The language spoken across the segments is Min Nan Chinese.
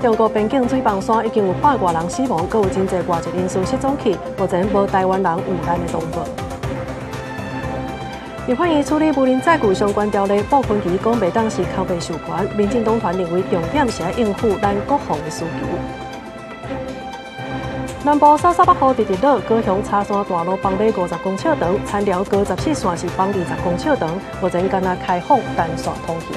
中國邊境水崩山已經有百外人死亡，閣有真濟外籍人士失蹤去，目前無台灣人遇難的通報。立法院處理無人載具相關條例，傅崑萁講袂當是空白授權，民進黨團認為重點是愛應付咱國防的需求。南部潲潲仔雨直直落，高雄柴山大路崩欲50公尺長，田寮高十四線是崩20公尺長，目前干焦開放單線通行。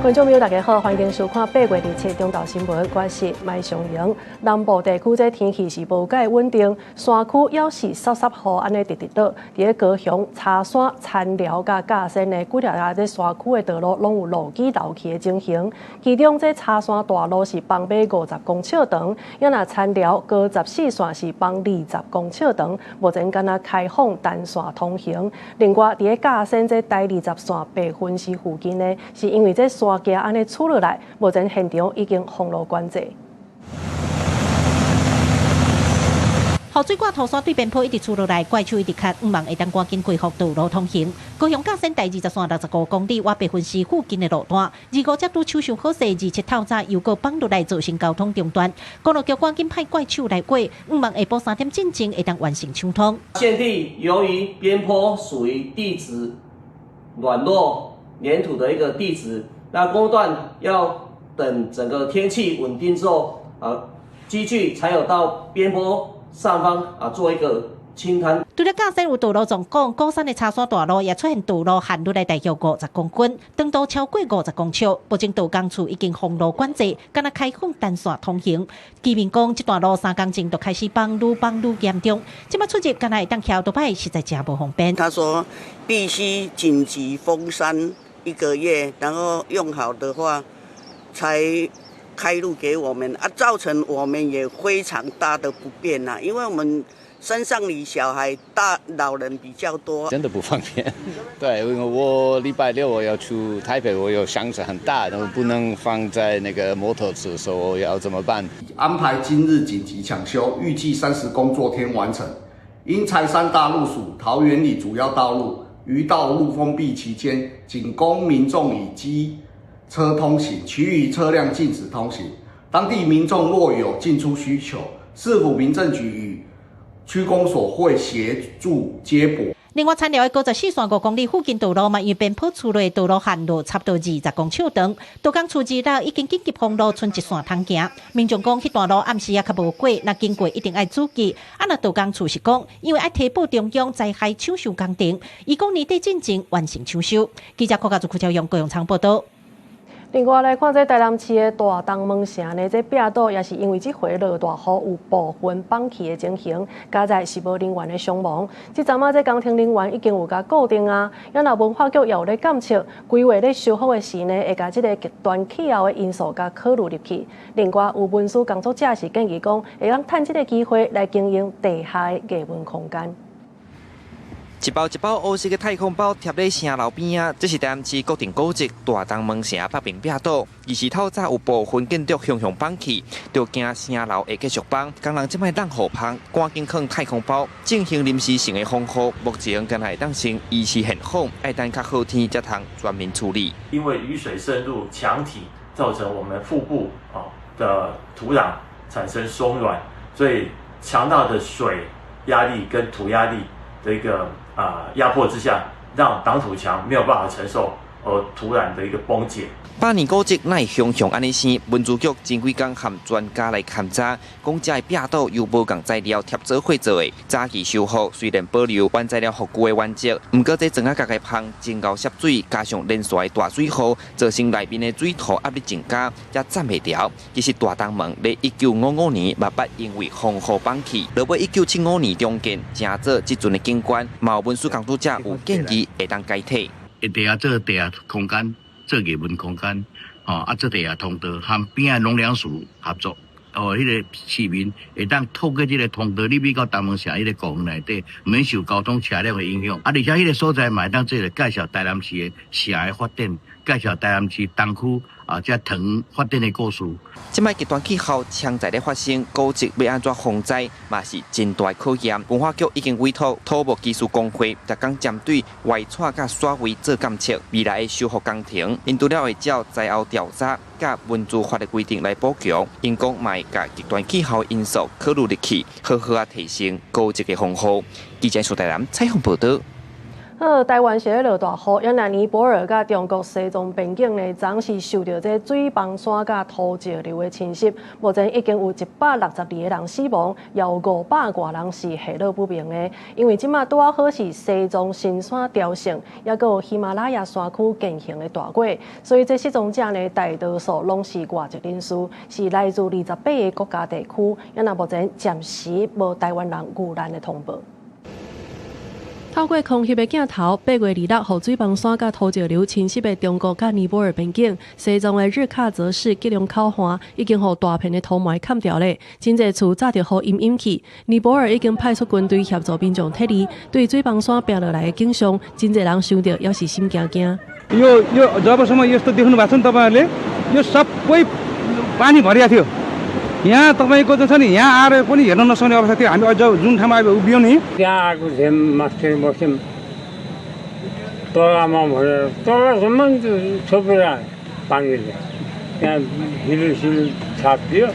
觀眾朋友，大家好，歡迎收看8月27中晝新聞，我是麥尚瑩。南部地區這天氣是無蓋穩定，山區猶是潲潲雨按呢直直落。佇咧高雄、柴山、田寮佮甲仙的幾條仔這山區的道路攏有路基流去的情形。其中這柴山大路是崩欲50公尺長，抑若田寮高十四線是崩20公尺長，目前干焦開放單線通行。另外，佇咧甲仙這台20線白雲寺附近呢，是因為這山崎按呢厝落來，目前現場已經封路管制。雨水掛塗山對邊坡一直厝落來，怪手一直卡，向望會當趕緊恢復道路通行。高雄甲仙台20線65公里，倚白雲寺附近的路段，25才拄搶修好勢，27透早又閣崩落來，造成交通中斷。公路局趕緊派怪手來過，向望下晡3點進前會當完成搶通。現地由於邊坡屬於地質軟弱黏土的一個地質。那工段要等整個天氣穩定之後，啊，機具才有到邊坡上方啊做一個清灘。除了甲仙有道路狀況，鼓山的柴山大路也出現道路陷落來大約50公分，長度超過50公尺。目前道工處已經封路管制，干焦開放單線通行。居民講，這段路3工前就開始崩，愈崩愈嚴重，這擺出入干焦會當騎歐多擺，實在誠無方便。他說必須緊急封山一個月，然後用好的話，才開路給我們啊，造成我們也非常大的不便呐，因為我們山上裡小孩大老人比較多，真的不方便。對，因為我禮拜六我要去台北，我有箱子很大，然後不能放在那個摩托車，所以我要怎麼辦？安排今日緊急搶修，預計30工作天完成。因柴山大路屬桃園里主要道路。於道路封閉期間，僅供民眾以機車通行，其餘車輛禁止通行。當地民眾若有進出需求，市府民政局與區公所會協助接駁。另外，田寮的高十四線5公里附近道路嘛，因為邊坡厝內道路陷落差不多20公尺長，道工處2日已經緊急封路，賰一線通行。民眾講，彼段路暗時也較無過，若經過一定愛注意。啊，若道工處是講，因為愛提報中央災害搶修工程，伊講年底進前完成搶修。記者柯家祖、柯超勇、高永昌報道。另外來看，這台南市的大東門城呢，這壁堵也是因為這回落大雨有部分崩去的情形，佳哉是無人員的傷亡。這陣仔這工程人員已經有共固定啊，也若文化局也有咧監測，規劃咧修復的時呢，會共這个極端氣候的因素共考慮入去。另外，有文史工作者是建議講，會當趁這个機會來經營地下的藝文空間。一包一包烏色的太空包貼咧城樓邊仔，這是台南市國定古蹟大東門城北面壁堵。而是透早有部分建築向向崩去，就驚城樓會繼續崩。工人這擺擋雨棚，趕緊囥太空包進行臨時性的防護。目前敢若會當先維持現況，愛等較好天才通全面處理。因為雨水滲入牆體，造成我們腹部啊的土壤產生鬆軟，所以強大的水壓力跟土壓力的一個啊壓迫之下，讓擋土牆沒有辦法承受，而突然的一個崩解。百年古蹟哪會雄雄按呢生？文資局前幾工和專家來勘查，講這个壁堵由無仝材料貼做伙做的，早期修復雖然保留原材料復舊的原則，毋過這磚仔角的縫真𠢕澀水，加上連續的大水雨，造成內面的水土壓力增加，才攢袂牢。其實大東門佇1955年嘛捌因為風雨崩去，落尾1975年重建，成做這陣的景觀。嘛有文史工作者有建議會當解體。地下做地下空間。做藝文空間，吼啊，做地下通道，和邊仔農糧署合作，哦，彼个市民會當透過這个通道入去到東門城彼个公園內底，毋免受交通車輛的影響。啊，而且彼个所在嘛會當做個介紹台南市的城的發展，佮介紹台南市東區啊，這糖發展的故事。這擺極端氣候常在咧發生，高值欲按怎防災嘛是真大考驗。文化局已經委託土木技師公會，逐工針對歪斜佮徙位做監測，未來的修復工程，𪜶除了會照災後調查佮文資法的規定來補強，𪜶講嘛會共極端氣候因素考慮入去，好好仔提升古蹟的防護。記者蘇台南採訪報導。好，台灣是咧落大雨，猶若尼泊爾佮中國西藏邊境呢，昨是受著這水崩山佮土石流的侵襲，目前已經有162個人死亡，也有500外人是下落不明的。因為這馬拄仔好是西藏神山朝聖，猶閣有喜馬拉雅山區健行的大月，所以這失蹤者呢，大多數攏是外籍人士，是來自28個國家地區。猶若目前暫時無台灣人遇難的通報。透過空翕的鏡頭，8月26，予水崩山佮土石流侵襲的中國佮尼泊爾邊境，西藏的日喀則市吉隆口岸已經予大片的土埋崁牢咧，真濟厝早就予淹淹去。尼泊爾已經派出軍隊協助民眾撤離，對水崩山拚落來的景象，真濟人想著猶是心驚驚。 यो यो जबसम्म यस्तो देख्नु भएको छ नि तपाईँहरूले, यो सबै पानी भरिएको थियो। यहाँ तपाईँको त छ नि, यहाँ आएर पनि हेर्न नसक्ने अवस्था थियो। हामी अझ जुन ठाउँमा अब उभियौँ नि, त्यहाँ आएको थियौँ, मास्टर बस्यौँ तलामा भनेर, तलसम्म छोपेर पानीले त्यहाँ हिलो सिलो छापियो।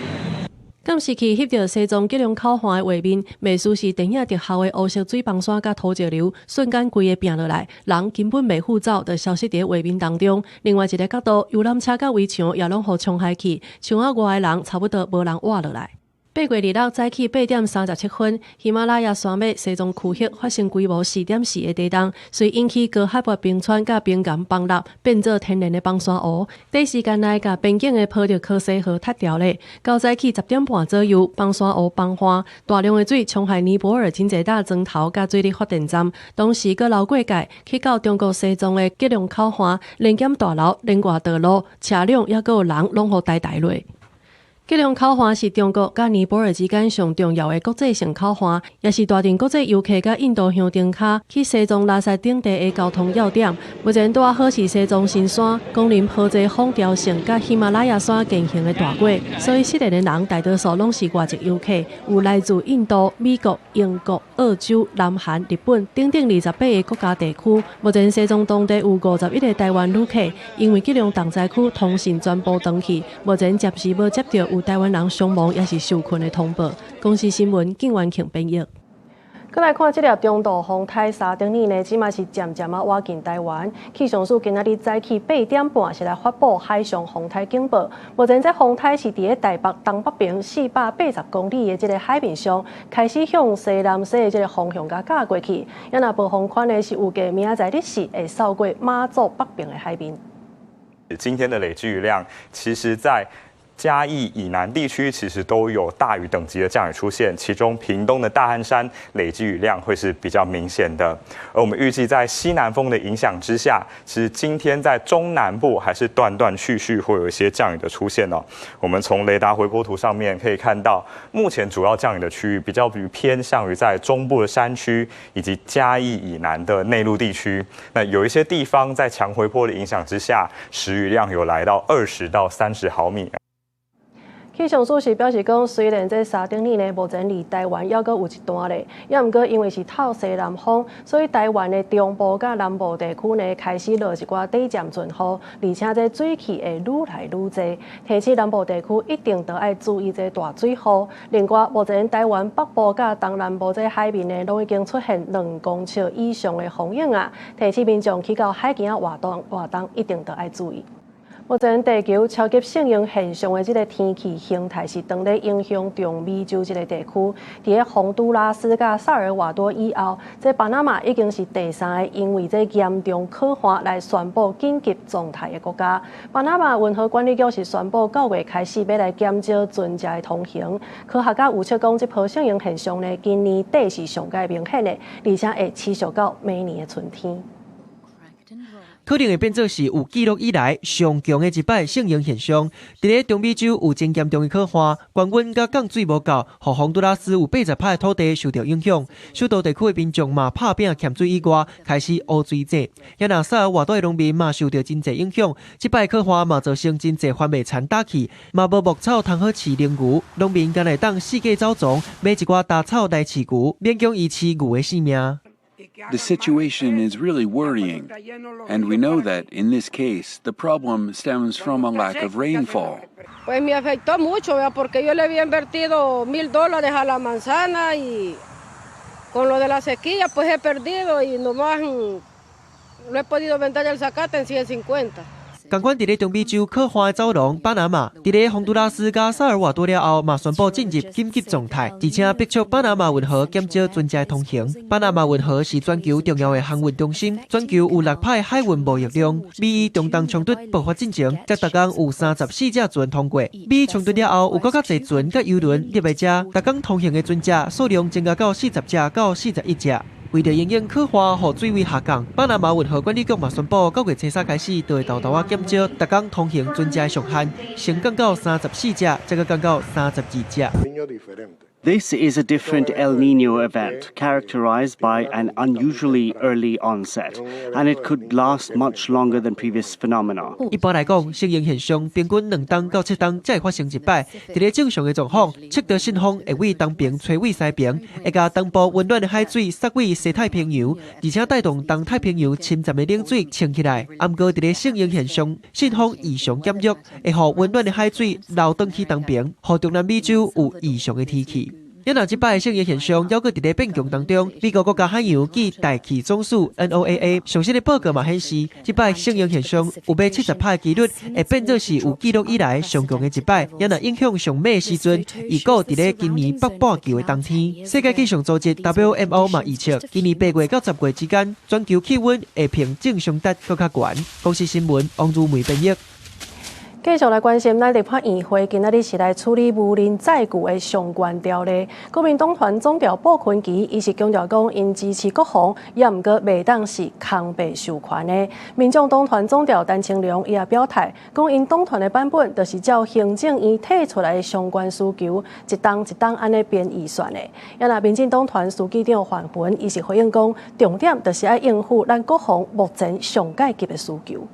監視器翕著西藏吉隆口岸的畫面，袂輸是電影特效的烏色水崩山佮土石流，瞬間規个拚落來，人根本袂赴走，就消失佇畫面當中。另外一个角度，遊覽車佮圍牆也攏予沖海去，牆仔外的人差不多無人活落來。8月26早起8點37分，喜馬拉雅山脈西藏區域發生規模4.4的地動，遂引起高海拔冰川佮冰岩崩落，變做天然的崩山湖。短時間內，共邊境的波特科西河塌掉咧。到早起10點半左右，崩山湖崩岸，大量的水沖害尼泊爾真濟搭磚頭佮水力發電站。同時，閣流過界去到中國西藏的吉隆口岸，臨檢大樓、連掛道路、車輛猶閣有人攏予台台落。吉隆口岸是中國佮尼泊爾之間上重要的國際性口岸，也是帶領國際遊客佮印度洋燈跤去西藏拉薩等地的交通要點。目前拄仔好是西藏神山、岡林坡濟峰朝聖佮喜馬拉雅山健行的大月，所以失聯的人大多數攏是外籍遊客，有來自印度、美國、英國、澳洲、南韓、日本等等28個國家地區。目前西藏當地有51個台灣旅客，因為吉隆重災區通訊全部斷去，目前暫時無接著有台灣人傷亡抑是受困的通報。公視新聞景元慶編譯。閣來看這粒中度風台沙丁魚呢，這馬是漸漸仔倚近台灣。氣象署今仔日早起8點半是來發布海上風台警報。目前這風台是佇咧台北東北邊480公里的這个海面上，開始向西南西的這个方向共軋過去。猶若暴風圈呢，是預計明仔載日時會掃過馬祖北邊的海面。今天的累積雨量，其實在嘉義以南地區其實都有大雨等級的降雨出現，其中屏東的大漢山累積雨量會是比較明顯的。而我們預計在西南風的影響之下，其實今天在中南部還是斷斷續續會有一些降雨的出現哦。我們從雷達回波圖上面可以看到，目前主要降雨的區域比較偏向於在中部的山區以及嘉義以南的內陸地區。那有一些地方在強回波的影響之下，時雨量有來到20到30毫米。氣象署是表示講，雖然這沙丁魚呢，目前離台灣猶閣有一段咧，猶毋過因為是透西南風，所以台灣的中部佮南部地區呢，開始落一寡短暫陣雨，而且這水汽會愈來愈濟。提醒南部地區一定著愛注意這大水雨。另外，目前台灣北部佮東南部這海面呢，攏已經出現2公尺以上的風湧啊！提醒民眾去到海墘仔活動活動，一定著愛注意。目前地球超級聖嬰現象的這个天氣形態是當咧影響中美洲這个地區。佇咧洪都拉斯佮薩爾瓦多以後，這巴拿馬已經是第三个因為這嚴重乾旱來宣布緊急狀態的國家。巴拿馬運河管理局是宣布9月開始欲來減少船隻的通行。科學家預測講，這波聖嬰現象呢，今年底是上蓋明顯的，而且會持續到明年的春天。可能會變做是有記錄以來上強的一擺聖嬰現象。佇咧中美洲有真嚴重的洘旱，高溫佮降水無夠，予宏都拉斯有80%的土地受著影響。首都地區的民眾嘛拍拚欠水以外，開始烏水井。也若薩爾瓦多的農民嘛受著真濟影響。這擺洘旱嘛造成真濟番麥田焦去，嘛無牧草通好飼奶牛。農民干焦會當四界走傱，買一寡稻草來飼牛，勉強維持牛的性命。 The situation is really worrying, and we know that in this case, the problem stems from a lack of rainfall. Pues me afectó mucho, porque yo le había invertido $1000 a la manzana y con lo de la sequía pues he perdido y nomás no he podido vender el zacate en 150. 仝款佇咧中美洲洘旱的走廊巴拿馬，佇咧宏都拉斯佮薩爾瓦多了後，嘛宣布進入緊急狀態，而且逼促巴拿馬運河減少船隻通行。巴拿馬運河是全球重要的航運中心，全球有6%海運貿易量。美伊中東衝突爆發進前，才逐工有34隻船通過。美伊衝突了後，有閣較濟船佮油輪入來遮，逐工通行的船隻數量增加到40隻到41隻。為著因應洘旱予水位下降，巴拿馬運河管理局嘛宣布，9月初3開始，就會沓沓仔減少逐工通行船隻的上限，先降到34隻，再閣降到32隻。 This is a different El Nino event, characterized by an unusually early onset, and it could last much longer than previous phenomena. 一般來講，聖嬰現象平均2冬到7冬才會發生一擺。佇咧正常的狀況，赤道信風會對東爿吹往西爿，會共東部溫暖的海水索去西太平洋，而且帶動東太平洋深層的冷水升起來。毋過佇咧聖嬰現象，信風異常減弱，會予溫暖的海水流轉去東爿，予中南美洲有異常的天氣。也若這擺聖嬰現象，猶閣佇咧變強當中。美國國家海洋暨大氣總署 NOAA 上新的報告嘛顯示，這擺聖嬰現象有欲70%的幾率會變做是有記錄以來上強的一擺。也若影響上猛的時陣，預估佇咧今年北半球的冬天。世界氣象組織 WMO 嘛預測，今年8月到10月之間，全球氣溫會比正常值閣較懸。公視新聞王如梅編譯。繼續來關心，咱立法院會今仔日是來處理無人載具的相關條例。國民黨團總召傅崐萁，伊是強調講，𪜶支持國防，也毋過袂當是空白授權的。民眾黨團總召陳清龍伊也表態，講𪜶黨團的版本，就是照行政院提出來的相關需求，一冬一冬按呢編預算的。也若民進黨團書記長范雲，伊是回應講，重點就是愛應付咱國防目前上緊急的需求。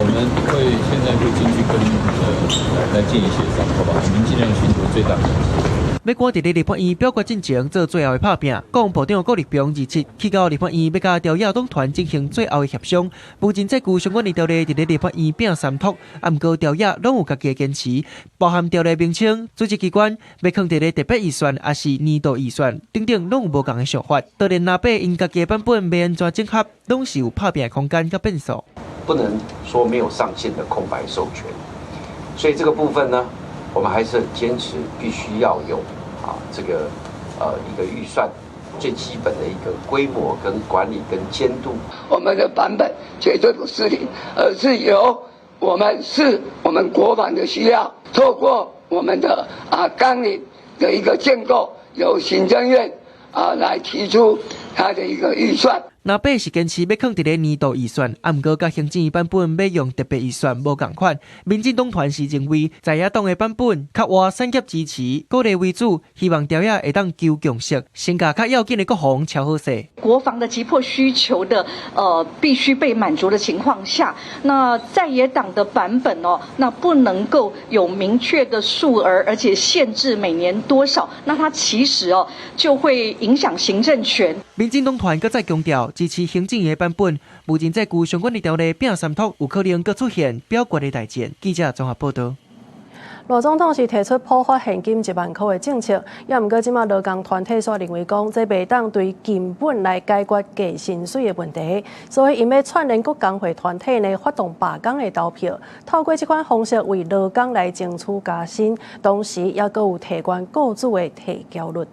我們會現在會進去跟來進行協商，好吧？我們盡量尋求最大共識。欲趕佇咧立法院表決進前做最後的拍拚，國防部長郭立榮27去到立法院，欲佮朝野黨團進行最後的協商。無人載具相關的條例佇咧立法院拚三讀，啊，毋過朝野攏有家己的堅持，包含條例名稱、組織機關、欲囥佇咧特別預算，抑是年度預算等等，攏有無仝的想法。當然，藍白𪜶家己的版本欲按怎整合，攏是有拍拚的空間佮變數。不能說沒有上限的空白授權，所以這個部分呢，我們還是很堅持必須要有這個一個預算最基本的一個規模跟管理跟監督。我們的版本絕對不是零，而是由我們是我們國防的需要，透過我們的綱領的一個建構，由行政院來提出他的一個預算。藍白是堅持欲囥佇咧年度預算，啊，毋過佮行政院版本欲用特別預算無仝款。民進黨團是認為在野黨的版本較倚產業支持，鼓勵為主，希望朝野會當求共識，先共較要緊的國防喬好勢。國防的急迫需求的必須被滿足的情況下，那在野黨的版本哦，那不能夠有明確的數額，而且限制每年多少，那它其實哦就會影響行政權。民進黨團閣再強調支持行政院的版本，無人載具相關的條例拚三讀，有可能閣出現表決的大戰。記者綜合報導。賴總統是提出普發現金1萬箍的政策，也毋過這馬勞工團體煞認為講，這袂當對根本來解決低薪水的問題，所以𪜶欲串聯各工會團體呢發動罷工的投票，透過這款方式為勞工來爭取加薪，同時也閣有提懸雇主的提繳率。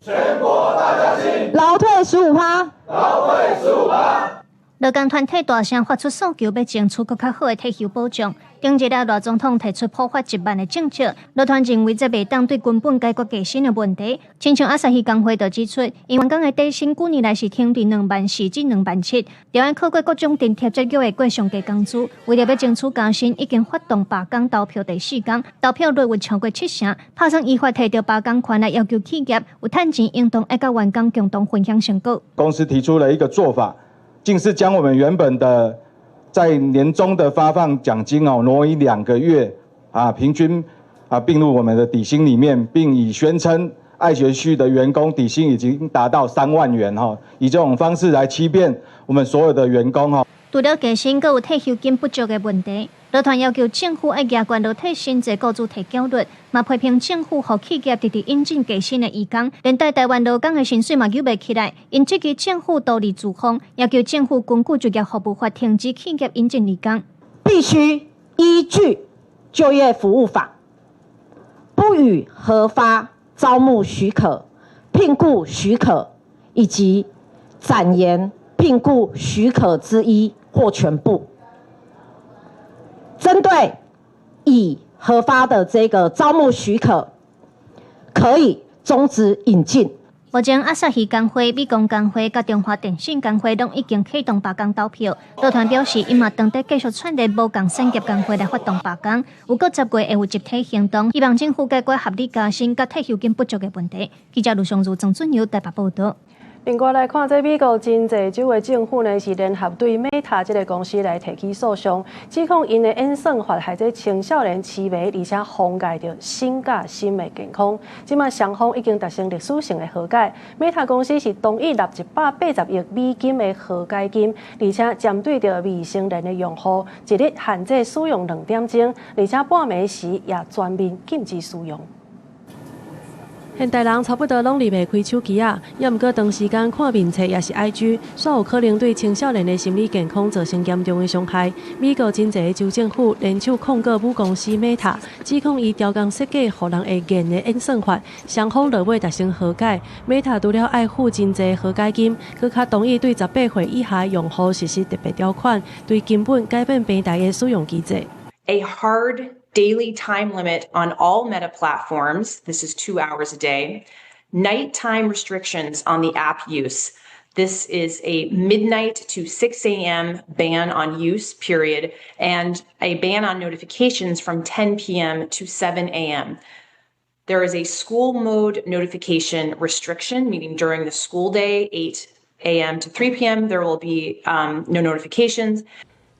全國大加薪，勞退15%，勞退15%。勞工團體大聲發出訴求，欲爭取閣較好的退休保障。頂一日，賴總統提出普發1萬的政策，勞團認為這袂當對根本解決低薪的問題。親像朝日工會就指出，𪜶員工的底薪舊年來是停佇2萬4至2萬7，著愛靠過各種津貼節約會過上低工資。為著欲爭取加薪，已經發動罷工投票第四工，投票率有超過七成，拍算依法提著罷工權來要求企業有趁錢，應當愛佮員工共同分享成果。公司提出了一個做法，竟是將我們原本的在年終的發放獎金哦，挪移2個月啊，平均啊併入我們的底薪裡面，並以宣稱愛學旭的員工底薪已經達到3萬元哈，以這種方式來欺騙我們所有的員工哈。除了加薪，閣有退休金不足的問題。勞團要求政府愛加懸勞退薪濟僱主提繳率，嘛批評政府予企業直直引進低薪的移工，連帶台灣勞工的薪水嘛扭袂起來。𪜶質疑政府獨立自封，要求政府根據就業服務法停止企業引進移工。必須依據就業服務法，不予核發招募許可、聘僱許可以及展延聘僱許可之一或全部。針對已核發的這個招募許可，可以終止引進。目前，朝日工會、美工工會佮中華電信工會攏已經啟動罷工投票。勞團表示，𪜶嘛當佇繼續串聯無仝產業工會來發動罷工，有閣10月會有集體行動，希望政府解決合理加薪佮退休金不足的問題。記者盧尚如、曾俊友台北報導。另外來看，這美國真濟州的政府呢，是聯合對 Meta 這个公司來提起訴訟，指控𪜶的演算法害這青少年痴迷，而且妨礙著身佮心的健康。這馬雙方已經達成歷史性的和解，Meta 公司是同意納180億美金的和解金，而且針對著未成年的用戶，一日限制使用2點鐘，而且半暝時也全面禁止使用。現代人差不多攏離袂開手機仔，猶毋過長時間看面冊抑是 IG，煞有可能對青少年的心理健康造成嚴重的傷害。美國真濟州政府聯手控告母公司 Meta，指控伊調工設計予人會癮的演算法，雙方落尾達成和解。Meta 除了愛付真濟和解金，閣較同意對18歲以下用戶實施特別條款，對根本改變平台的使用機制。 A hard daily time limit on all Meta platforms. This is 2 hours a day. Nighttime restrictions on the app use. This is a midnight to 6 a.m. ban on use period and a ban on notifications from 10 p.m. to 7 a.m. There is a school mode notification restriction, meaning during the school day, 8 a.m. to 3 p.m., there will be no notifications.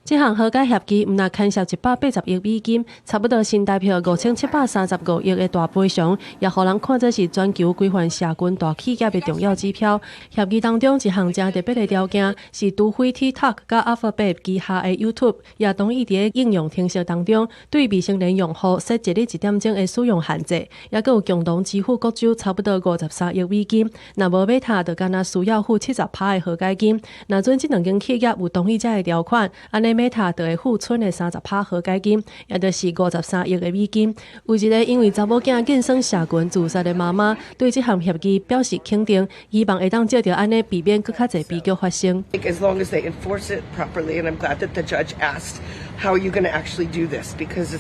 這項和解協議毋但牽涉180億美金，差不多新台幣5735億的大賠償，也予人看做是全球規範社群大企業的重要指標。協議當中一項誠特別的條件是，除非 TikTok 佮 Alphabet 旗下的 YouTube 也同意佇應用程式當中對未成年用戶設一日1點鐘的使用限制，猶閣有共同支付各州差不多53億美金。若無 Meta 就干焦需要付70%的和解金。若準這兩間企業有同意這个條款，按呢 Meta 就會付剩的30%和解金，也就是53億的美金。有一個因為查某囝見算社群自殺的媽媽，對這項協議表示肯定，希望會當藉著按呢避免閣較濟悲劇發生。 As long as they enforce it properly, and I'm glad that the judge asked, how are you going to actually do this? Because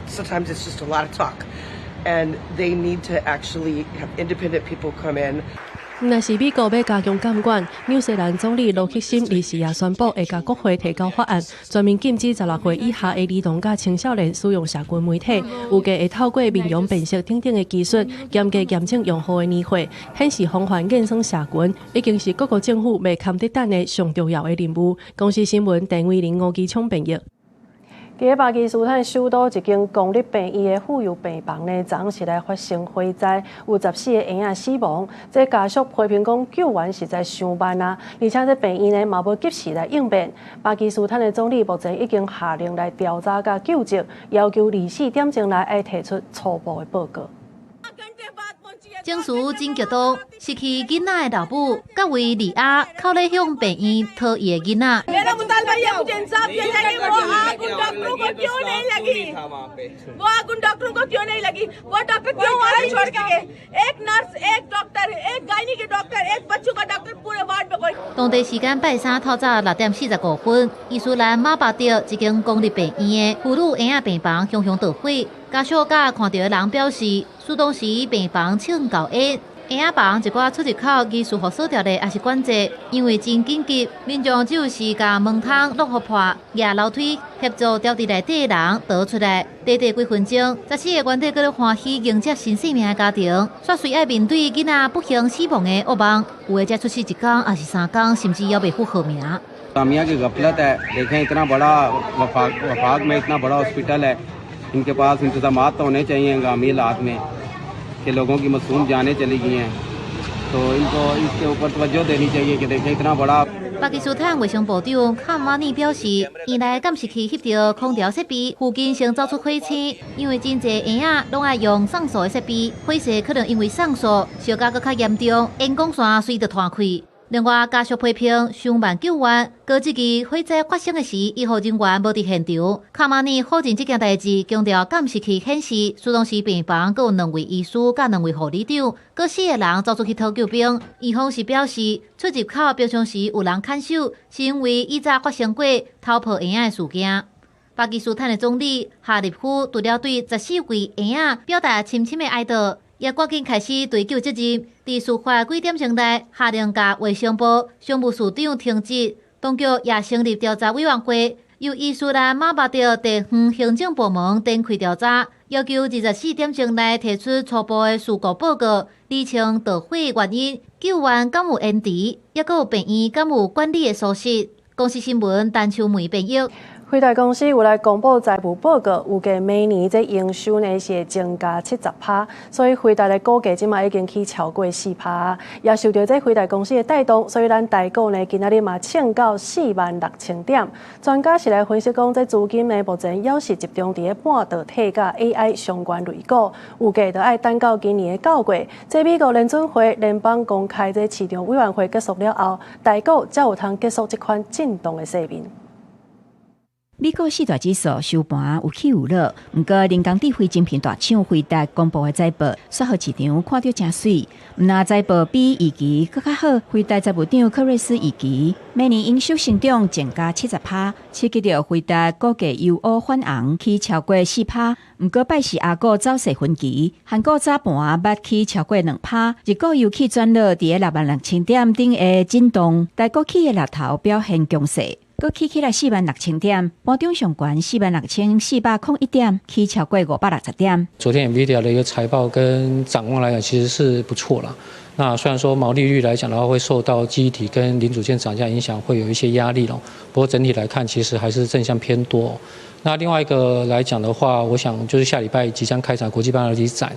sometimes it's just a lot of talk, and they need to actually have independent people come in. 若是美國欲加強監管，紐西蘭總理盧克森二時也宣布會共國會提交法案，全面禁止16歲以下的兒童佮青少年使用社群媒體。預計會透過面容辨識等等的技術，嚴格驗證用戶的年歲，顯示防範見算社群已經是各國政府袂堪得等的上重要的任務。公視新聞鄭偉玲、吳基聰編譯。佇咧巴基斯坦首都一間公立病院的婦幼病房呢，昨昏時來發生火災，有14個嬰仔死亡。這家屬批評講救援實在傷慢啊，而且這病院呢嘛無及時來應變。巴基斯坦的總理目前已經下令來調查佮究責，要求24點鐘內愛提出初步的報告。情緒真激動，失去囡仔的老母，佮維利亞哭咧向病院討伊的囡仔。當地時間拜三透早6點45分，伊斯蘭馬巴德一間公立病院的婦女嬰仔病房熊熊著火，家屬佮看著的人表示，事當時病房衝厚煙，嬰仔房一寡出入口疑似予鎖著的，抑是管制，因為真緊急，民眾只有是共門窗攏予破，夯樓梯協助牢佇內底的人逃出來。短短幾分鐘，14個原底閣咧歡喜迎接新生命的家庭，煞隨愛面對囡仔不幸死亡的噩夢，有的才出世一工，抑是三工，甚至猶袂赴號名。 इंतजामिया की गफलत है। देखें, इतना बड़ा वफाक वफाक में इतना बड़ा हॉस्पिटल है, इनके पास इंतजाम तो होने चाहिए हंगामी हालात में कि लोगों की मासूम जानें चली गई हैं, तो इनको इसके ऊपर तवज्जो देनी चाहिए कि देखें, इतना बड़ा 巴基斯坦衛生部長卡馬尼表示，院內監視器翕著空調設備附近先走出火星，因為真濟嬰仔攏愛用送素的設備，火勢可能因為送素燒甲閣較嚴重，煙管線隨著彈開。另外，家屬批評傷慢救援，閣質疑火災發生的時，醫護人員無佇現場。卡馬尼否認這件代誌，強調監視器顯示，事當時病房閣有兩位醫師佮兩位護理長，閣四个人走出去討救兵。院方是表示，出入口平常時有人看守，是因為以早發生過偷抱嬰仔的事件。巴基斯坦的總理哈立夫除了對14位嬰仔表達深深的哀悼，也趕緊開始追究責任。佇事發幾點鐘內，下令共衛生部商務次長停職，當局也成立調查委員會，由伊斯蘭馬巴德地方行政部門展開調查，要求24點鐘內提出初步的事故報告，釐清著火原因、救援敢有延遲，抑閣有病院敢有管理的疏失。公視新聞陳秋梅編譯。輝達公司有來公布財務報告，預計明年這營收呢是會增加70%，所以輝達的股價這馬已經起超過4%，也受著這輝達公司的帶動，所以咱台股呢今仔日嘛衝到46,000點。專家是來分析講，這資金呢目前猶是集中佇咧半導體佮 AI 相關類股，預計著愛等到今年的9月，這美國聯準會聯邦公開這市場委員會結束了後，台股才有通結束這款震盪的勢面。美國四大指數收盤有起有落，毋過人工智慧晶片大廠輝達公布的財報，煞予市場看著誠媠。毋但財報比預期閣較好，輝達財務長柯瑞斯預期明年營收成長增加70%，刺激著輝達股價由烏反紅，起超過4%。毋過拜四亞股走勢分歧，韓股早盤捌起超過2%，日股由起轉落，佇咧66,000點頂下震盪，台股起的獵頭表現強勢。閣起起來46,000點，盤中上懸46,401點，起超過560點。昨天 NVIDIA 的一個財報跟展望來講，其實是不錯啦。那雖然說毛利率來講的話，會受到記憶體跟零組件漲價影響，會有一些壓力咯。不過整體來看，其實還是正向偏多。那另外一個來講的話，我想就是下禮拜即將開展國際半導體展，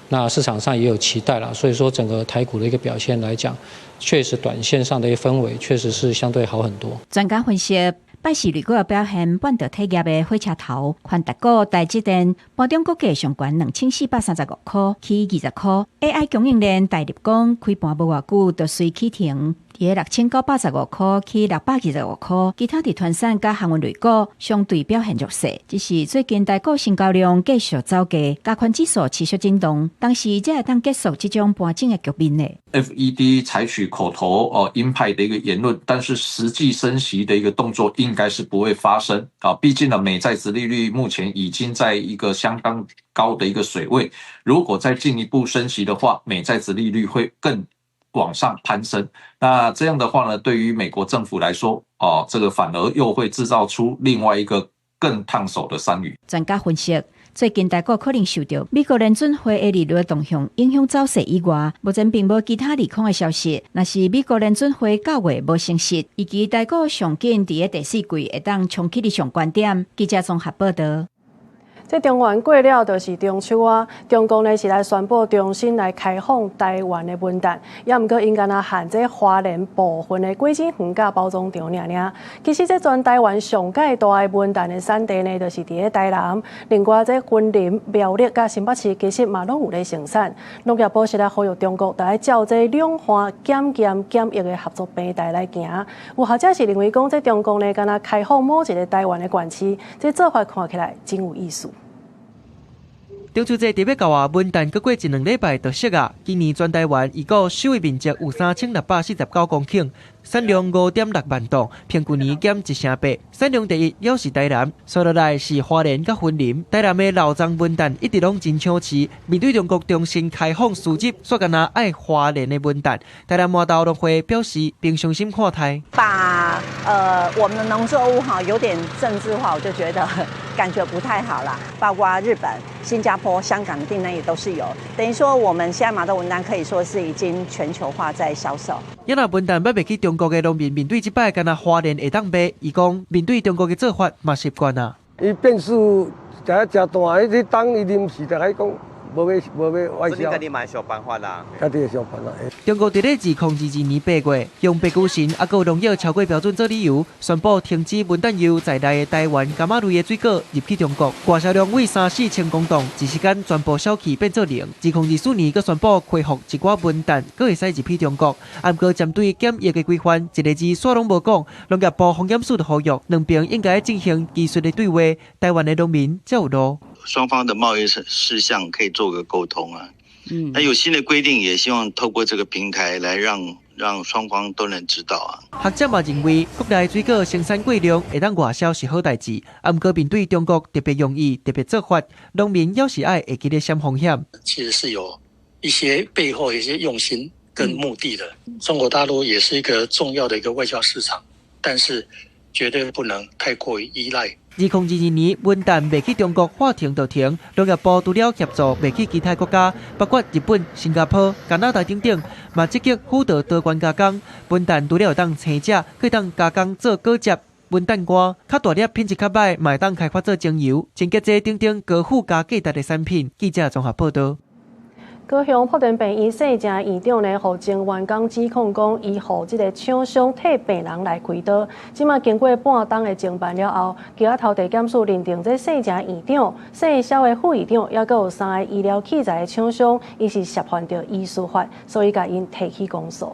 那市場上也有期待啦。所以說整個台股的一個表現來講，確實短線上的一個氛圍確實是相對好很多。專家分析，拜四類股的表現，半導體業的火車頭，寬達股、台積電，盤中股價上懸2435塊，起20塊。AI 供應鏈大立光開盤無偌久就隨起停，佇6985塊起625塊。其他佇傳產佮航運類股相對表現弱勢，只是最近台股成交量繼續走低，加權指數持續震盪，當時才會當結束這種盤整的局面呢。 FED 採取口頭哦鷹派的一個言論，但是實際升息的一個動作應該是不會發生啊。畢竟呢，美債殖利率目前已經在一個相當高的一個水位，如果再進一步升息的話，美債殖利率會更往上攀升。那這樣的話呢，對於美國政府來說，哦，這個反而又會製造出另外一個更燙手的山芋。專家分析，最近台股可能受著美國聯準會的利率動向影響走勢以外，目前並無其他利空的消息。若是美國聯準會9月無升息，預期台股上緊佇咧第四季會當衝起佇上懸點。記者綜合報導。這中元過了就是中秋啊！中共呢是來宣布重新來開放台灣的文旦，也毋過𪜶干焦限這花蓮部分的果子園佮包裝廠爾爾。其實這全台灣上蓋大的文旦的產地呢，就是佇咧台南。另外這雲林、苗栗佮新北市其實嘛攏有咧生產。農業部是來呼籲中國，著愛照這兩岸檢驗檢疫的合作平台來行。有學者是認為講，這中共呢，干焦開放某一个台灣的縣市，這做法看起來真有意思。中秋節特別到啊，文旦閣過一兩禮拜就熟啊。今年全台灣預估收的面積有3649公頃，產量5.6萬噸，比舊年減1成8。產量第一猶是台南，紲落來是花蓮佮雲林。台南的老欉文旦一直攏真搶市，面對中國重新開放輸入，煞干焦愛花蓮的文旦。台南麻豆農會表示，平常心看待。把我們的農作物哈有點政治化，我就覺得感覺不太好啦。包括日本、新加坡、香港的訂單也都是有，等於說我們現在麻豆文旦可以說是已經全球化在銷售。也若文旦欲賣去中國的農民面對這擺干焦花蓮會當賣，伊講面對中國的做法嘛習慣啊。伊變數誠誠大，彼當伊臨時就來講。無欲無欲外銷。你家己嘛想辦法啦。家己會想辦法。中國佇咧2022年8月，用白菇神抑閣有農藥超過標準做理由，宣布停止文旦柚在內的台灣柑仔類的水果入去中國，外銷量為三四千公噸，一時間全部銷去變做零。2024年，閣宣布恢復一寡文旦，閣會使入去中國。毋過針對檢疫的規範，一个字煞攏無講。農業部風險署就呼籲，兩邊應該進行技術的對話，台灣的農民才有路。雙方的貿易事項可以做個溝通啊，那有新的規定，也希望透過這個平台來讓雙方都能知道啊。學者嘛認為，國內水果生產過量會當外銷是好代誌，毋過面對中國特別用意、特別做法，農民猶是愛會記得閃風險。其實是有一些背後一些用心跟目的的。中國大陸也是一個重要的一個外銷市場，但是絕對不能太過於依賴。2022年，文旦賣去中國話停就停，農業部除了協助賣去其他國家，包括日本、新加坡、加拿大等等，嘛積極輔導多元加工。文旦除了會當生食，閣當加工做果汁、文旦乾，較大粒品質較䆀，嘛會當開發做精油、清潔劑等等高附加價值的產品。記者綜合報導。高雄福田病院姓鄭院長呢，予前員工指控講，伊予這个廠商替病人來開刀。這馬經過半冬的偵辦了後，�莒仔頭地檢署認定這姓鄭院長、姓蕭的副院長，抑閣有三个醫療器材的廠商，伊是涉犯著醫師法，所以共𪜶提起公訴。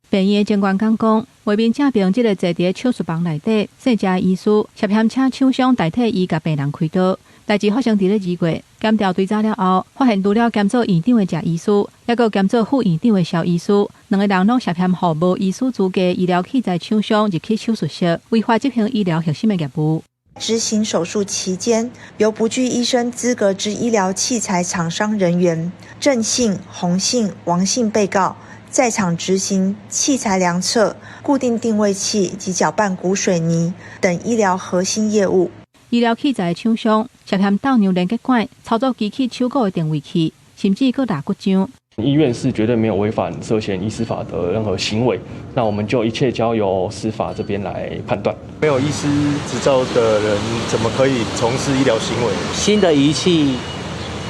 病院的前員工講，畫面正爿這个坐佇手術房內底，姓鄭醫師涉嫌請廠商代替伊共病人開刀。代誌發生佇咧2月，檢調追查了後，發現除了兼做院長的鄭醫師，抑閣兼做副院長的蕭醫師，兩个人攏涉嫌予無醫師資格醫療器材廠商入去手術室，違法執行醫療核心的業務。執行手術期間，由不具醫生資格之醫療器材廠商人員鄭姓、洪姓、王姓被告在場執行器材量測、固定定位器及攪拌骨水泥等醫療核心業務。醫療器材廠商涉嫌鬥量連結管、操作機器手鼓的定位器，甚至閣抐骨章。醫院是絕對沒有違反涉嫌醫師法的任何行為，那我們就一切交由司法這邊來判斷。沒有醫師執照的人，怎麼可以從事醫療行為？新的儀器，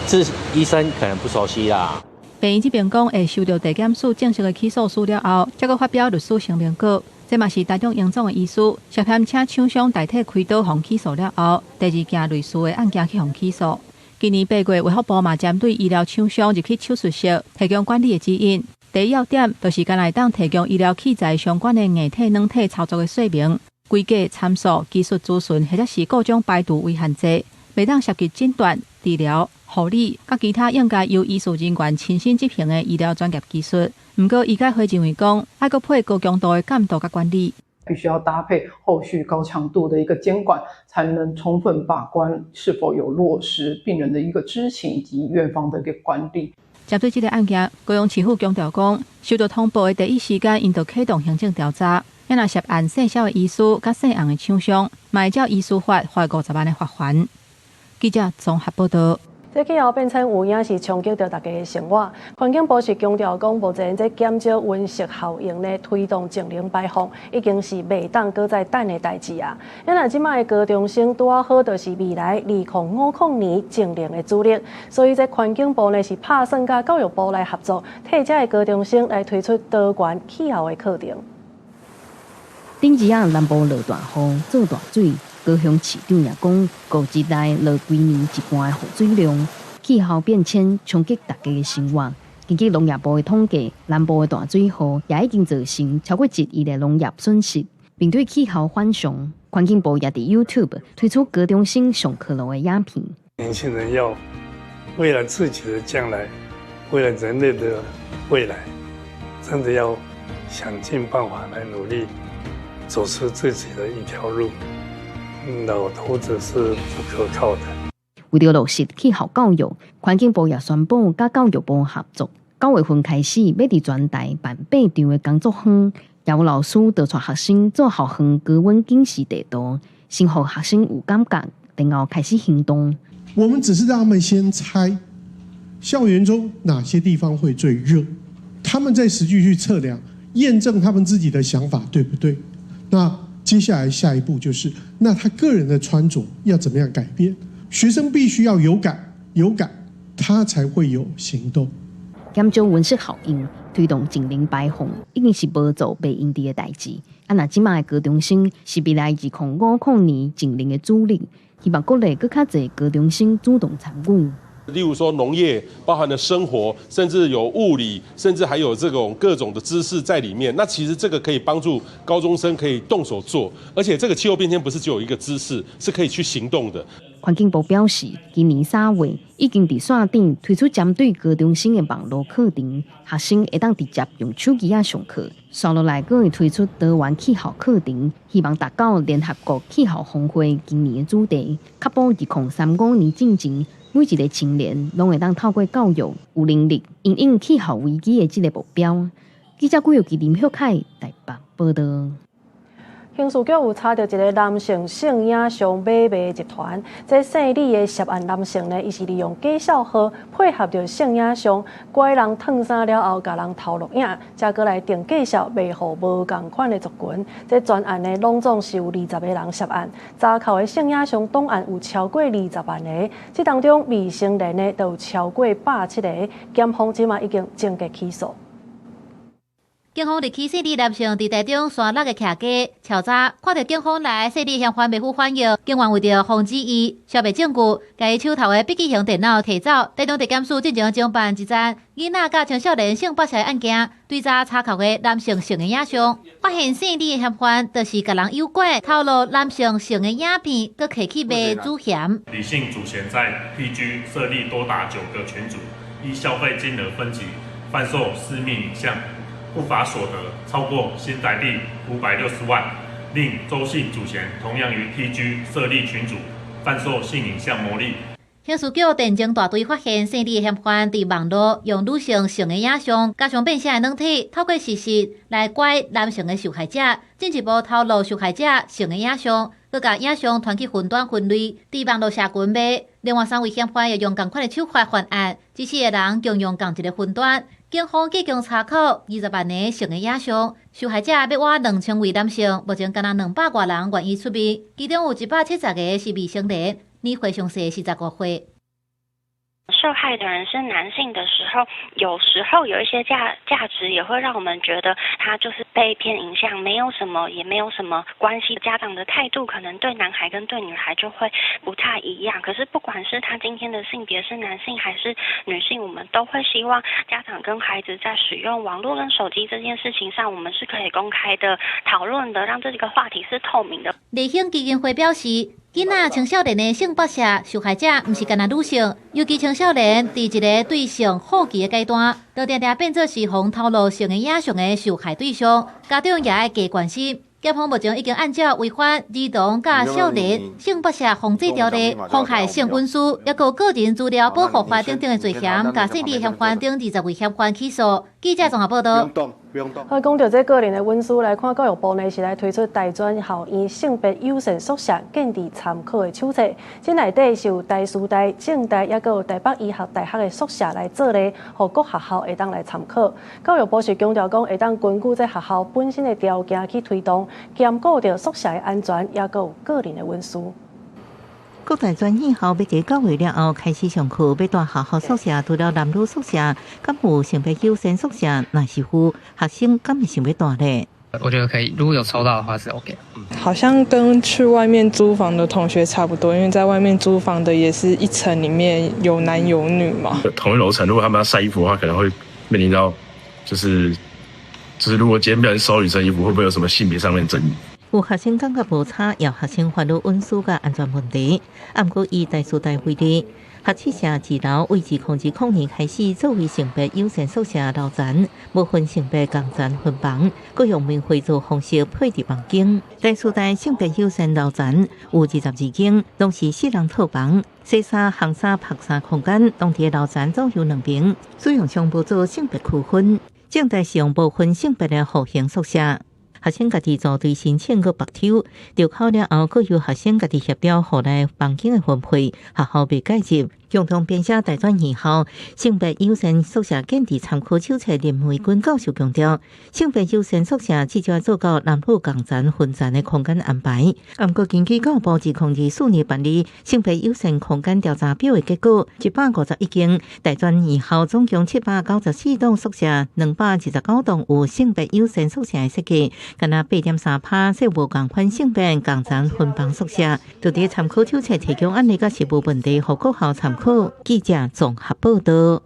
這醫生可能不熟悉啦。病院這邊講會收到地檢署正式的起訴書了後，才閣發表律師聲明稿。這嘛是台中榮總的醫師涉嫌請廠商代替開刀予起訴了後，第二件類似的案件去予起訴。今年8月，衛福部嘛針對醫療廠商入去手術室提供管理的指引。第一要點就是干焦會當提供醫療器材相關的硬體、軟體操作的說明、規格參數、技術諮詢，或者是各種排除危險劑，袂當涉及診斷、治療、護理，佮其他應該由醫術人員親身執行的醫療專業技術。毋過，醫改會認為講，愛閣配高強度的監督佮管理，必須要搭配後續高強度的一個監管，才能充分把關是否有落實病人的一個知情及院方的一個管理。針對這个案件，高雄市府強調講，收到通報的第一時間，𪜶就啟動行政調查。若涉案姓蕭的醫師佮姓洪的廠商，嘛會照醫師法罰50萬的罰鍰。記者綜合報導。這氣候變遷有影是衝擊著大家的生活。環境部是強調講，目前這減少溫室效應呢，推動淨零排放，已經是袂當閣再等的代誌啊。因為這擺的高中生拄仔好，就是未來2050年淨零的主力，所以這環境部呢是拍算佮教育部來合作，替這的高中生來推出多元氣候的課程。頂日仔南部落大雨，做大水。高雄市長也講，5日內落規年一半的雨水量。氣候變遷衝擊大家的生活。根據農業部的統計，南部的大水雨也已經造成超過1億的農業損失。面對氣候反常，環境部也佇 YouTube 推出高中生上課路的影片。年輕人要為了自己的將來，為了人類的未來，真的要想盡辦法來努力，走出自己的一條路。老頭子是不可靠的。為著落實氣候教育，環境部也宣布佮教育部合作，9月份開始欲佇全台辦8場的工作坊，也有老師就帶學生做校園高溫警示地圖，先予學生有感覺，然後開始行動。我們只是讓他們先猜校園中哪些地方會最熱，他們再實際去測量，驗證他們自己的想法對不對？那接下來下一步就是，那他個人的穿着要怎麼樣改變？學生必須要有感，有感，他才會有行動。減少溫室效應，推動淨零排放，已經是無做袂用得的代誌。啊，若這擺的高中生是未來2050年淨零的主力，希望鼓勵閣較濟高中生主動參與。例如說農業，包含了生活，甚至有物理，甚至還有這種各種的知識在裡面。那其實這個可以幫助高中生可以動手做，而且這個氣候變遷不是只有一個知識，是可以去行動的。環境部表示，今年3月已經佇線頂推出針對高中生的網路課程，學生會當直接用手機仔上課。紲落來，閣會推出多元氣候課程，希望達到聯合國氣候峰會今年的主題，確保2035年進前，每一個青年攏會當透過教育，有能力因應氣候危機的這个目標。記者郭玉琪、林旭凱台北報導。刑事局有查著一个男性性影像買賣集團，這姓李的涉案男性呢，伊是利用假數號配合著性影像，拐人脫衫了後，共人偷錄影，才閣來定價數賣予無仝款的族群。這全案呢，攏總是有20個人涉案，查扣的性影像檔案有超過20萬个，這當中未成年的就有超過170个，檢方這馬已經終結起訴。警方入去姓李男性佇台中山六的徛家，悄查看著警方來，姓李嫌犯袂赴反應，警員為著防止伊消滅證據，共伊手頭的筆記型電腦提走。台中地檢署進前偵辦一宗囡仔佮青少年性剝削的案件，追查查扣的男性性的影像，發現姓李的嫌犯就是共人誘拐、偷錄男性性的影片，閣提去賣主嫌。李姓主嫌在 PG 設立多達9個群組，依消費金額分級販售私密影像。不法所得超過新台幣560萬，另周姓主嫌同樣於 TG 設立群組，販售性影像牟利。刑事局電偵大隊發現，姓李的嫌犯佇網路用女性性的影像，加上變聲的軟體，透過事實來拐男性的受害者，進一步偷錄受害者性的影像，閣共影像傳去雲端分類，佇網路社群賣。另外三位嫌犯也用仝款的手法犯案，這四個人共用仝一个雲端。警方計共查扣20萬个性的影像，受害者欲倚2000位男性，目前敢若200外人願意出面，其中有170個是未成年，年歲上細是15歲。受害的人是男性的時候，有時候有一些價值也會讓我們覺得他就是被騙影像，沒有什麼，也沒有什麼關係。家長的態度可能對男孩跟對女孩就會不太一樣。可是不管是他今天的性別是男性還是女性，我們都會希望家長跟孩子在使用網絡跟手機這件事情上，我們是可以公開的討論的，讓這個話題是透明的。立興基金會表示，囡仔青少年的性剝削受害者毋是干焦女性，尤其青少年佇一个對性好奇的階段，就定定變做是予偷錄性的影像的受害對象，家長也愛加關心。檢方目前已經按照違反兒童佮少年性剝削防制條例、妨害性隱私，抑閣個人資料保護法等等的罪嫌，共姓李嫌犯等20位嫌犯起訴。記者綜合報導。不用動。好，講著這個人的隱私來看，教育部呢是來推出大專校院性別友善宿舍建置參考的手冊。這內底是有台師大、政大，抑閣有台北醫學大學的宿舍來做例，予各學校會當來參考。教育部是強調講，會當根據這學校本身的條件去推動，兼顧著宿舍的安全，抑閣有個人的隱私。各大專院校欲佇九月了後開始上課，欲蹛學校宿舍，除了男女宿舍，敢有性別友善宿舍？若是有，學生敢會想欲蹛咧？我覺得可以，如果有抽到的話是 OK。好像跟去外面租房的同學差不多，因為在外面租房的也是一層裡面有男有女嘛。同一樓層，如果他們要曬衣服的話，可能會面臨到，就是如果今天不小心收女生衣服，會不會有什麼性別上面爭議？有學生感覺無差，也有學生煩惱隱私佮安全問題。毋過以台師大為例，學七舍二樓為2020年開始作為性別友善宿舍樓層，無分性別仝層分房，閣用棉花做方式配置房間。台師大性別友善樓層有22間，攏是四人套房，洗衫、烘衫、曝衫空間，攏佇樓層左右兩邊，使用上無做性別區分。政大是用無分性別的戶型宿舍。學生家己組隊申請閣白抽，著考了後，閣由學生家己協調戶內房間的分配，學校袂介入。共同編寫大專院校性別友善宿舍建置參考手冊林慧君教授強調，性別友善宿舍至少做到男女仝層分層的空間安排。毋過根據教育部2024年辦理性別友善空間調查表的結果，151間大專院校總共794棟宿舍，229棟有性別友善宿舍的設計，干焦8.3%設無仝款性別仝層分房宿舍。佇咧參考手冊提供案例佮實務問題，予各校參考。記者綜合報道。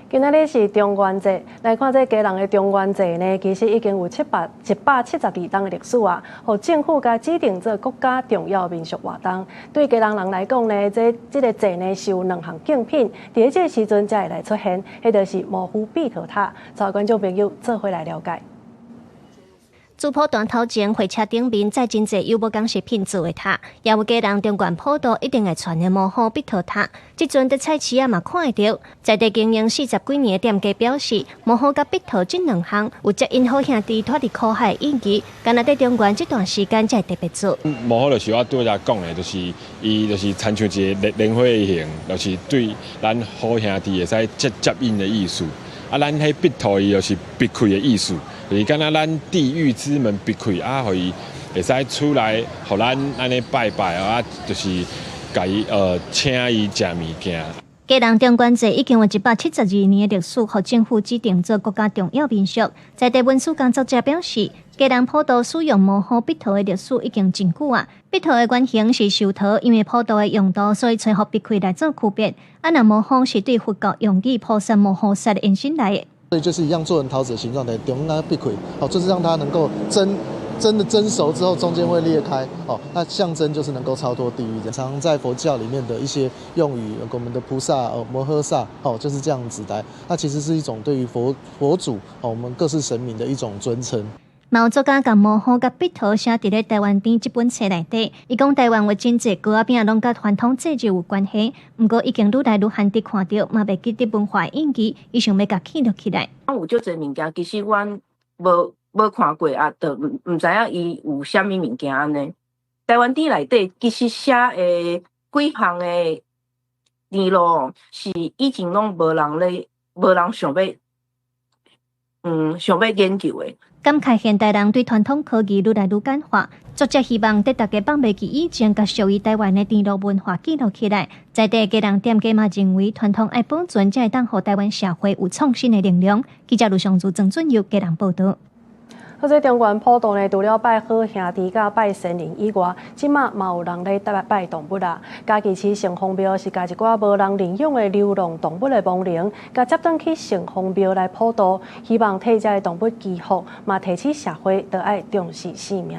今仔日是中元節，來看這基隆的中元節呢，其實已經有172冬的歷史啊。予政府共指定做國家重要民俗活動。對基隆人來講呢，這個節呢是有兩項敬品，佇這個時陣才會來出現，彼就是毛夫覕桃塔。帶觀眾朋友做伙來了解。主普壇頭前貨車頂面載真濟有無仝食品做的塔，也有基隆中元普渡一定會傳的毛虎覕桃塔。這陣佇菜市仔嘛看會著，在地經營40幾年的店家表示，毛虎佮覕桃這兩項有接引好兄弟脫離苦海的意義，干焦佇中元這段時間才會特別做。毛虎就是我拄才講的，就是伊就是親像一個蓮花形，就是對咱好兄弟會使接接引的意思。啊，咱彼覕桃伊就是閉開的意思。就是敢若咱地獄之門閉開啊，予伊會使出來，予咱按呢拜拜啊，就是共伊請伊食物件。基隆中元節已經有172年的歷史，予政府指定做國家重要民俗。在地文史工作者表示，基隆普渡使用毛虎覕桃的歷史已經真久啊。覕桃的原型是壽桃，因為普渡的用途，所以揣予覕開來做區別。啊，若毛虎是對佛教用語菩薩摩訶薩的延伸來的。所以就是一樣做成桃子的形狀的，中間覕開，哦，就是讓它能夠真的蒸熟之後，中間會裂開，哦，那象徵就是能夠超脫地獄。常常在佛教裡面的一些用語，我們的菩薩哦，摩訶薩，哦，就是這樣子來。那其實是一種對於佛祖哦，我們各式神明的一種尊稱。嘛有作家共毛虎佮覕桃寫佇咧台灣甜這本冊內底，伊講台灣有真濟糕仔餅攏佮傳統節日有關係，毋過已經愈來愈罕佇看著，嘛袂記得文化印記，伊想欲共記錄起來。有足濟物件，其實阮無看過啊，就毋知影伊有啥物物件按呢。台灣甜內底其實寫的幾項的甜露是以前攏無人咧，無人想欲研究的。感慨現代人對傳統科技愈來愈簡化，作者希望佇大家放袂記以前，共屬於台灣的甜露文化記錄起來。在地基隆店家嘛認為，傳統愛保存，才會當予台灣社會有創新的力量。記者盧尚如、曾俊佑基隆報導。好，這中元普渡呢，除了拜好兄弟、佮拜神靈以外，這馬嘛有人咧拜拜動物啦。嘉義市城隍廟是共一寡無人領養的流浪動物的亡靈，共接轉去城隍廟來普渡，希望替這的動物祈福，嘛提醒社會著愛重視生命。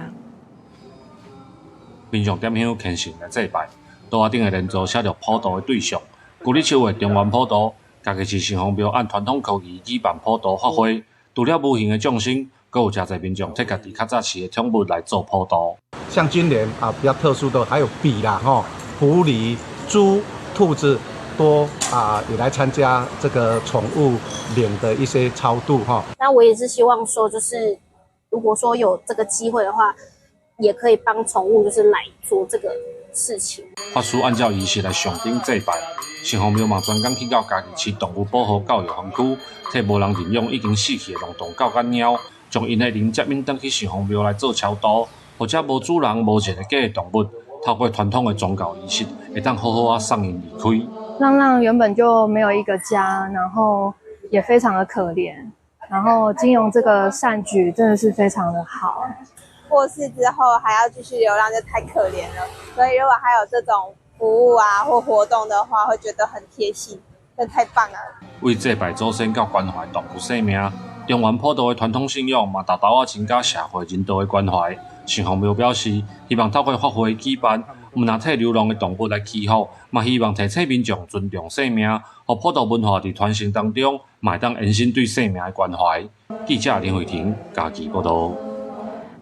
民眾點香虔誠來祭拜，桌仔頂的連珠寫著普渡的對象。舊曆秋的中元普渡，嘉義市城隍廟按傳統科儀舉辦普渡法會，除了無形的眾生，閣有誠濟民眾摕家己較早飼的寵物來做普渡。像今年啊比較特殊的，還有筆啦、吼狐狸、豬、兔子、多啊，也來參加這個寵物靈的一些超度哈。那我也是希望說，就是如果說有這個機會的話，也可以幫寵物就是來做這個事情。法師按照儀式來上頂祭拜，城隍廟嘛專工去到嘉義市動物保護教育園區，替無人認養已經死去的浪蕩狗佮貓，將𪜶的靈接引轉去城隍廟來做超度，予這無主人、無一个家的動物，透過傳統的宗教儀式，會當好好仔送𪜶離開。浪浪原本就沒有一個家，然後也非常的可憐，然後經由這個善舉，真的是非常的好。過世之後還要繼續流浪，就太可憐了。所以如果還有這種服務啊或活動的話，會覺得很貼心，真的太棒了。為祭拜祖先佮關懷動物生命，中原普渡的傳統信仰嘛，沓沓仔增加社會人道的關懷。城隍廟表示，希望透過法會舉辦，毋但替流浪的動物來祈福，嘛希望提醒民眾尊重生命，予普渡文化佇傳承當中，嘛會當延伸對生命的關懷。記者林慧婷嘉義報導。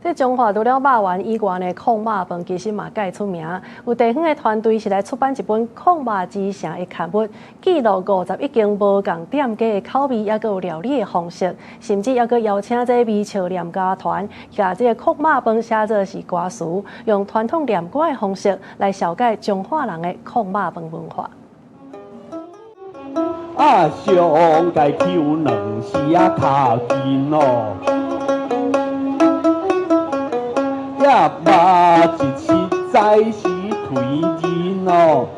這彰化除了肉圓以外呢，炕肉飯其實嘛蓋出名。有地方的團隊是來出版一本《炕肉之城》的刊物，記錄51間無仝店家的口味，抑閣有料理的方式，甚至抑閣邀請這微笑念歌團，共這个炕肉飯寫做是歌詞，用傳統念歌的方式來紹介彰化人的炕肉飯文化。啊，上界抽兩絲仔較緊哦。肉一實在是忒人哦。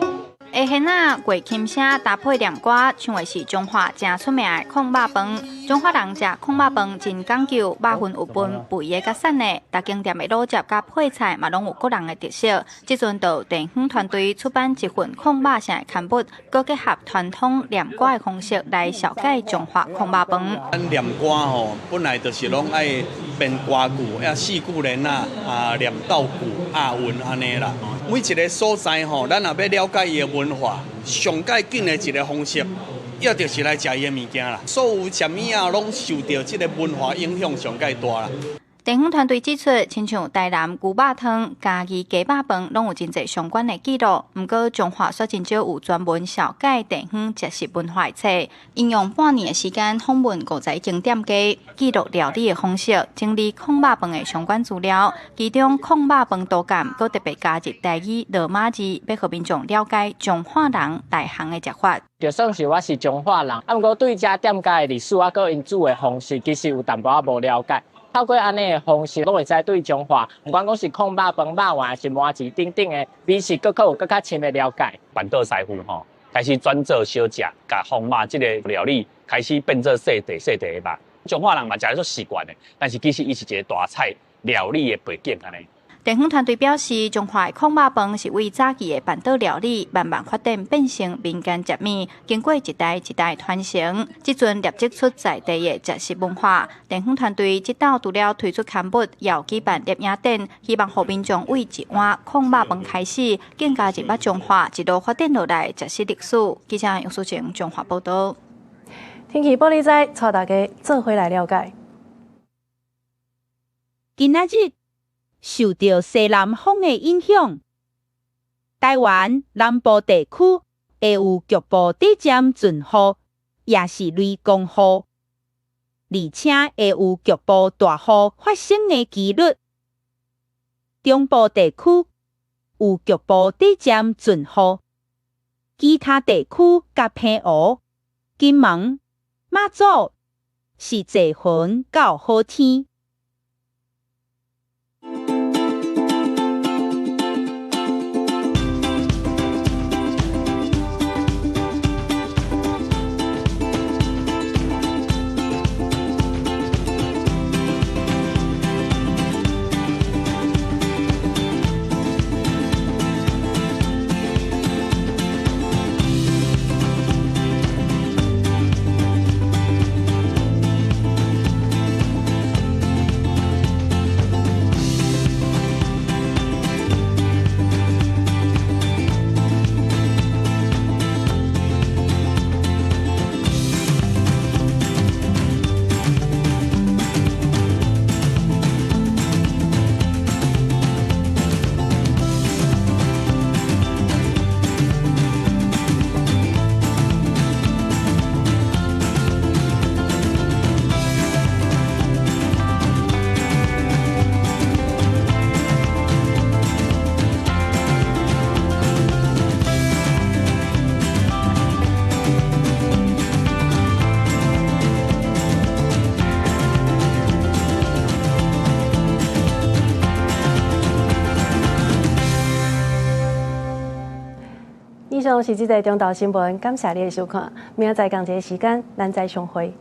下現仔月琴聲搭配念歌，唱的是彰化誠出名的炕肉飯。彰化人食炕肉飯真講究，肉份有分肥的佮瘦的，逐間店的滷汁佮配菜嘛攏有個人的特色。這陣就有地方團隊出版一份炕肉城的刊物，閣結合傳統念歌的方式來紹介彰化炕肉飯。咱念歌吼，本來就是攏愛編歌句，啊四句聯仔啊念鬥句押韻按呢啦。每一個所在吼，咱若欲了解伊的文化，上蓋緊的一個方式，也就是來食伊的物件啦。所有食物仔攏受著這个文化影響上蓋大啦。地方團隊指出，親像台南牛肉湯、嘉義雞肉飯，攏有真濟相關的記錄。毋過彰化煞真少有專門紹介地方食食文化的冊，𪜶用半年的時間訪問51間店家，記錄料理的方式，整理炕肉飯的相關資料。其中炕肉飯圖鑑，閣特別加入台語、羅馬字，欲予民眾了解彰化人內行的食法。就算是我是彰化人，啊，毋過對這店家的歷史啊，閣𪜶煮的方式，其實有淡薄仔無了解。透過按呢的方式，攏會使對彰化，毋管講是炕肉飯、肉圓，還是麻糍等等的美食，閣較有閣較深的了解。辦桌師傅吼，開始轉做小食，共炕肉這个料理開始變做細塊細塊的肉。彰化人嘛食得足習慣的，但是其實伊是一个大菜料理的背景按呢。地方團隊表示，彰化的炕肉飯是為早期的辦桌料理慢慢發展變成民間食物，經過一代一代傳承，這陣累積出在地的食食文化。地方團隊這晝除了推出刊物，也有舉辦攝影展，希望予民眾為一碗炕肉飯開始，更加認捌彰化一路發展落來食食歷史。記者楊淑晴彰化報導。天氣報你知，帶大家做伙來了解。今仔日受著西南風的影響，台灣南部地區會有局部短暫陣雨，也是雷公雨，而且會有局部大雨發生的幾率。中部地區有局部短暫陣雨，其他地區佮澎湖、金門、馬祖是濟雲到好天。上是這節中晝新聞，感謝你的收看。明仔載仝一个時間，咱再相會。